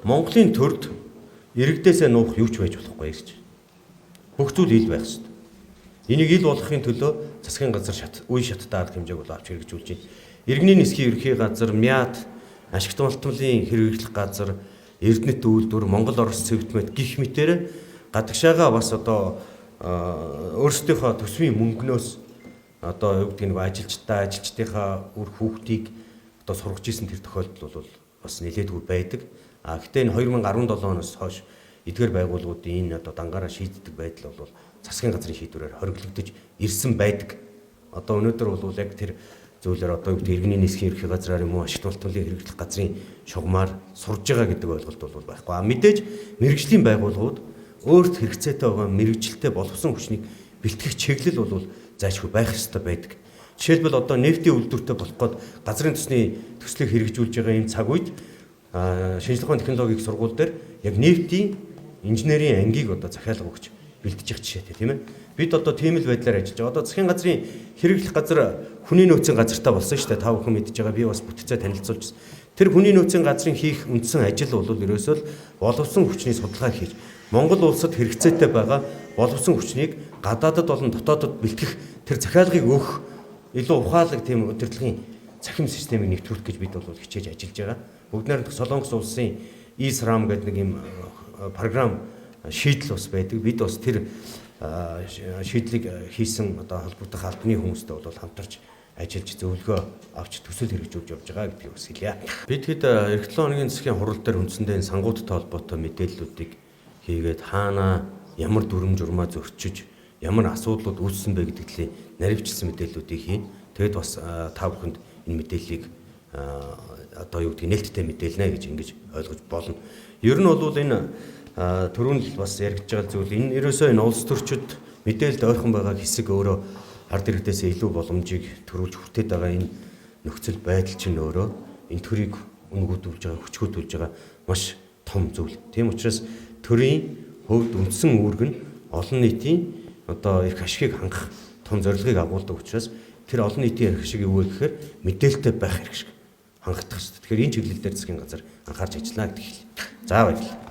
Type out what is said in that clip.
Монголын төрд иргэдээсээ нуух юу ч байж болохгүй гэж. Бүх зүйл ил байх ёстой. Энийг ил болгохын төлөө засгийн газар шат үе шаттай арга хэмжээг бол авч хэрэгжүүлж байна. Иргэний нисхийн ерхий газар, МЯТ, ашигт малтмлын хэрэглэх газар, Эрдэнэт үйлдвэр, Монгол Орос цэвдмэт гих мэтээр гадагшаага бас одоо өөрсдийнхөө төсвийн мөнгнөөс одоо юу гэдэг нэг ажилчдаа ажилчдынхаа үр хүүхдийг одоо сургаж исэн тэр тохиолдол бол бас нэлээдгүй байдаг. А гэтээ энэ 2017 оноос хойш эдгээр байгууллагуудын энэ одоо дангаараа шийддэг байдал бол засгийн газрын шийдвэрээр хориглогдож ирсэн байдаг. Одоо өнөөдөр бол яг тэр зүйлээр одоо юу гэдэг иргэний нисхийн ерхий газраар юм уу ашиг тултмын хэрэглэх газрын шугамар сурж байгаа гэдэг ойлголт бол байхгүй. А мэдээж мэрэгжлийн байгууллагууд өөрт хэрэгцээтэй байгаа мэрэгжилтэй боловсон хүчнийг бэлтгэх чиглэл бол зайлшгүй байх ёстой байдаг. Жишээлбэл одоо нефтийн үйлдвэртэй болох гээд газрын төсний төслийг хэрэгжүүлж байгаа энэ цаг үед шинжлэх ухааны технологийн сургууль дээр яг нефтийн инженерийн ангийг одоо захиалга өгч бэлтжих жишээтэй, тийм ээ. Бид одоо тийм л байдлаар ажиллаж байгаа. Одоо засгийн газрын хэрэглэх газар хүний нөөцийн газартай болсон шүү дээ. Та бүхэн мэдж байгаа. Би бас бүтцээ танилцуулж. Тэр хүний нөөцийн газрын хийх үндсэн ажил бол ерөөсөө л боловсон хүчний судалгаа хийж Монгол улсад хэрэгцээтэй байгаа боловсон хүчнийг гадаадад болон дотоодод бэлтгэх тэр захиалгыг өгөх илүү ухаалаг тийм удирдлагын цахим системийг нэвтрүүлэх гэж бид бол хичээж ажиллаж байгаа. Бүгд найрамдах Солонгос улсын E-SRAM гэдэг нэг юм програм шийдэл бас байдаг. Бид бас тэр шийдлийг хийсэн одоо холбогдох албаны хүмүүстэй бол хамтарч ажиллаж зөвлөгөө авч төсөл хэрэгжүүлж явж байгаа гэдгийг бас хэлье. Бид хэд эх 7 хоногийн засгийн хурал дээр үндсэндээ энэ сангуудтай холбоотой мэдээллүүдийг хийгээд хаана ямар дүрм журмаа зөрчиж ямар асуудлууд үүссэн бэ гэдэг талын наривчилсан мэдээллүүдийг хийн. Тэгэд бас та бүхэнд энэ мэдээллийг одоо юу гэдгийг нээлттэй мэдээлнэ гэж ингэж ойлгож болно. Ер нь бол энэ түрүүнд л бас яригдж байгаа зүйл энэ ерөөсөө энэ улс төрчид мэдээлэлд ойрхон байгаа хэсэг өөрөө ард иргэдээсээ илүү боломжийг төрүүлж хүртээд байгаа энэ нөхцөл байдал чинь өөрөө энэ төрийг үнгүүдүүлж байгаа, хүчгүүдүүлж байгаа маш том зүйл. Тийм учраас төрийн хувьд үндсэн үүрэг нь олон нийтийн одоо эрх ашигыг хангах том зорилгыг агуулдаг учраас тэр олон нийтийн эрх ашиг юу вэ гэхээр мэдээлэлтэй байх эрх ашиг хангах хэрэгтэй. Тэгэхээр энэ чиглэл дээр засгийн газар анхаарч ажиллана гэдэг хэл. За, баярлалаа.